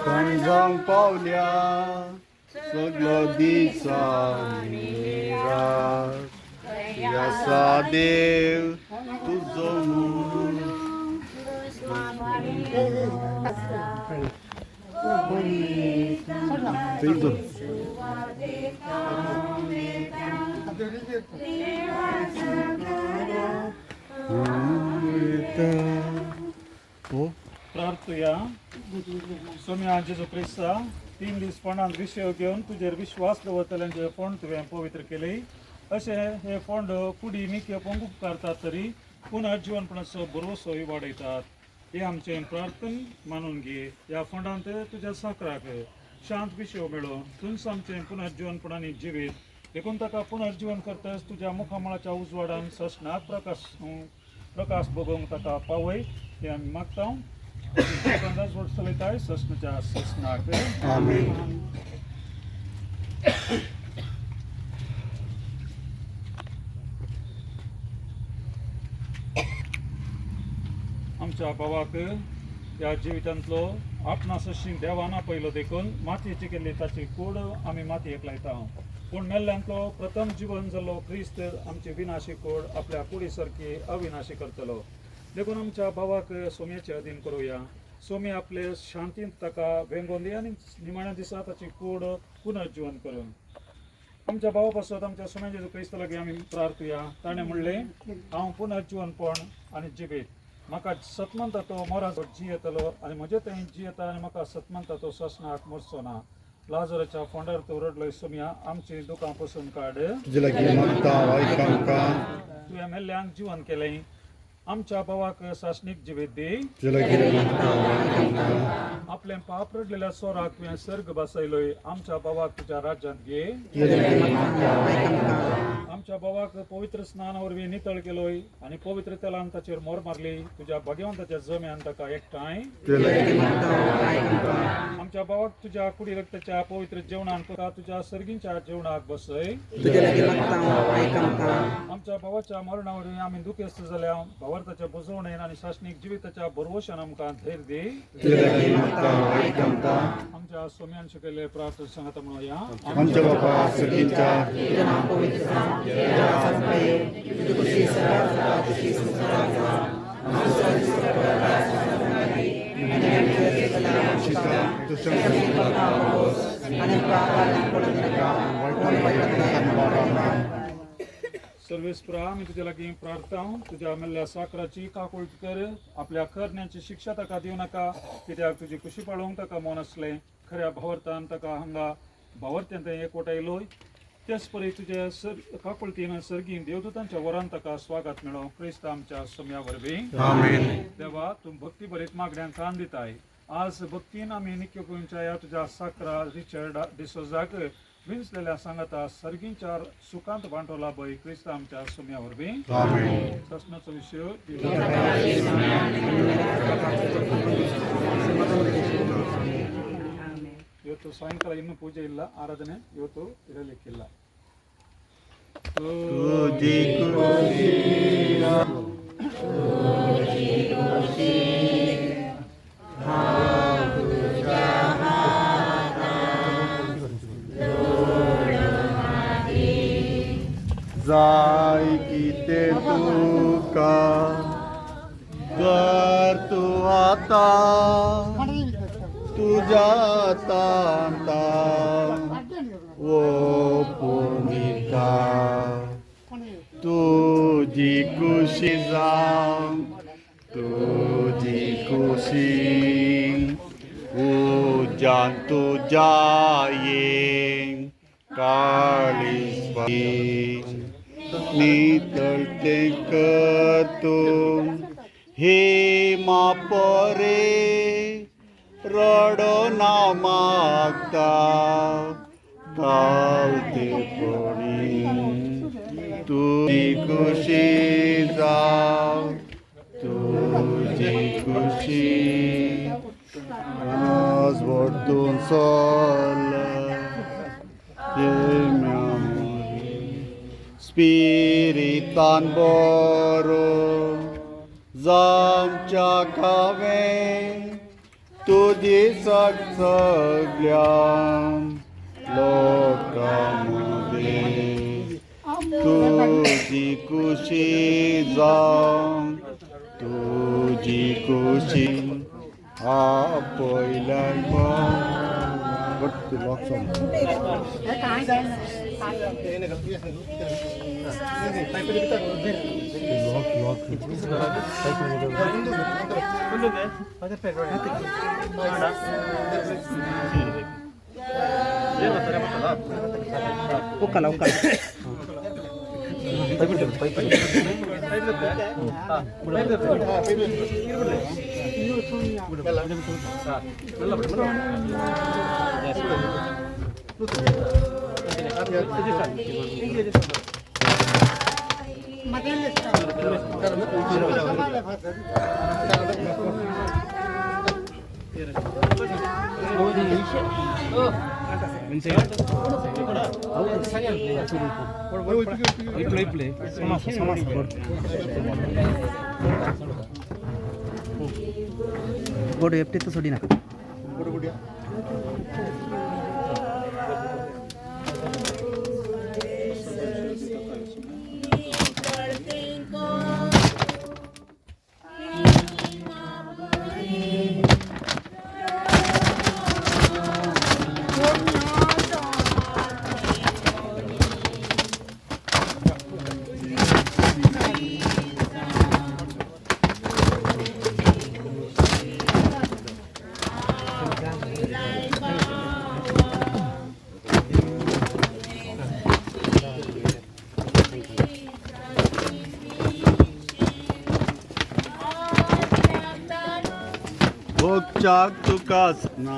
कणजांक पावल्या सगलो दिसा रात आसा देव तुजो म्हणून. प्रार्थुया. सोम्या जेजू क्रिस्ता, 3 दीस फोंडांत विशय घेवन तुजेर विश्वास दवरतल्यांचे फोंड तुवें पवित्र केले. अशें हे फोंड कुडी निके पोंग उपकारतात तरी पुनर्जिवनपणाचो भरवसोय वाडयतात. हे आमचें प्रार्थन मानून घे. ह्या फोंडांत तुज्या साकराक शांत विशय मेळो. तूंच आमचें पुनर्जिवनपणांनी जिवीत देखून ताका पुनर्जिवन करतच तुज्या मुखामळाच्या उजवाडान ससनाक प्रकाश प्रकाश भोगोवंक ताका पावय हें आमी मागता. चलयताय ससनाच्या ससनाक. आमेन. आमच्या भावाक ह्या जिवितांतलो आपणा सशी देवान आपयलो देखून मातयेची केल्ली ताची कूड आमी मातयेक लायता. पूण मेल्ल्यांतलो प्रथम जिवन जाल्लो क्रिस्त आमची विनाशी कूड आपल्या कुडी सारकी अविनाशी करतलो. देखून आमच्या भावाक सोम्याचे अधीन करुया. सोमी आपले शांतींत ताका वेंगोवन दी आनी निमाण्या दिसा ताची कूड पुनर्जिवन करून आमच्या भावा पासत आमच्या सोम्या जेजू क्रिस्त लागीं आमी प्रार्थुया. ताणें म्हणलें, हांव पुनर्जिवनपण आनी जिवीत. म्हाका सतमंता तो मोराचो जियेतलो आनी म्हजे थंय जियेता आनी म्हाका सतमंता तो ससनाक मरचो ना. लाजराच्या फोंडार तूं रडलोय सोम्या, आमची दुकां पसून काड. तुजे लागीं मागता आयक आमकां. तुवें मेल्ल्यांक जिवन केलें. आमच्या भावाक सासणीक जिवीत दी. तुजे लागीं मागता आयक आमकां. आपलें पाप रडलेल्या सोराक तुवें सर्ग बसयलोय. आमच्या भावाक तुज्या राज्यांत घे. तुजे लागीं मागता आयक आमकां. आमच्या भावाक पवित्र स्नाना वरवीं नितळ केलोय आनी पवित्र तेलान ताचेर मोर मारली. तुज्या भाग्यवंताच्या जम्यान ताका एकठांय. तुजे लागीं मागता आयक आमकां. आमच्या भावाक तुज्या कुडी रक्ताच्या पवित्र जेवणान तुका तुज्या सर्गींच्या जेवणाक बसय. तुजे लागीं मागता आयक आमकां. आमच्या भावाच्या मरणा वरवीं आमी दुखेस्त जाल्या. भावार्थाच्या बुजवणेन आनी सासणीक जिविताच्या भरवशान आमकां धैर्य दी. तुजे लागीं मागता आयक आमकां. आमच्या सोम्यान शिकयल्ले प्रार्थना सांगता म्हणूया. आमच्या बापा सर्गींच्या तुजें नांव पवित्र जावं, तुजें राज्य येवं, तुजी खुशी सर्गांत जाता तशी संवसारांत जावं. आमचो दिसपट्टो आहार आमकां दी आनी आमच्या चुकल्यांक तशें आमकां आनी पापांत पडूं नाका, पूण वायटांतल्यान. सर्वेस्परा, आमी तुज्या लागीं प्रार्थना. तुज्या मेल्ल्या साकराची काकूळट कर. आपल्या करण्याची शिक्षा ताका दिवं नाका, कित्याक तुजी कुशी पाळोवंक ताका मन आसलें. खऱ्या भावार्थान ताका हांगा भावार्थ्यान थंय एकवटायलोय. तेच परी तुज्या सर काकुळटीन सर्गीन देवदूतांच्या वरान ताका स्वागत मेळो. क्रिस्त आमच्या सोम्या वरवीं. आमेन. देवा, तूं भक्ती भरीत मागण्यांक कान दिताय. आज भक्तीन आमी निक्योच्या ह्या तुज्या साकरा रिचर्ड डिसोजाक विंचलेल्या सांगाता सर्गींच्या सुखांत भांडवला बय क्रिस्त आमच्या सुम्या वरवीं. ससनाचो विशय. ಇವತ್ತು ಸಾಯಂಕಾಲ ಇನ್ನೂ ಪೂಜೆ ಇಲ್ಲ, ಆರಾಧನೆ ಇವತ್ತು ಇರಲಿಕ್ಕಿಲ್ಲ. जाय कितें तुका कर तूं आतां तुज्या तांता ओ पुनिता तुजी खुशी जावं तुजी खुशी उज्यान तुज्या यें काळीज नितळतें कर तूं हे मापरे रडो ना मागता कावतेपणी तुजी खुशी जावं तुजी खुशी आज व्हरतून सोल स्पिरितान बरो जामच्या कावें तुजी सग सगळ्या लोकां मदें तुजी खुशी जावं तुजी खुशी आपयल्या. बोर्ड एफटी तो सोडी ना. भोगच्याक तुकाच ना.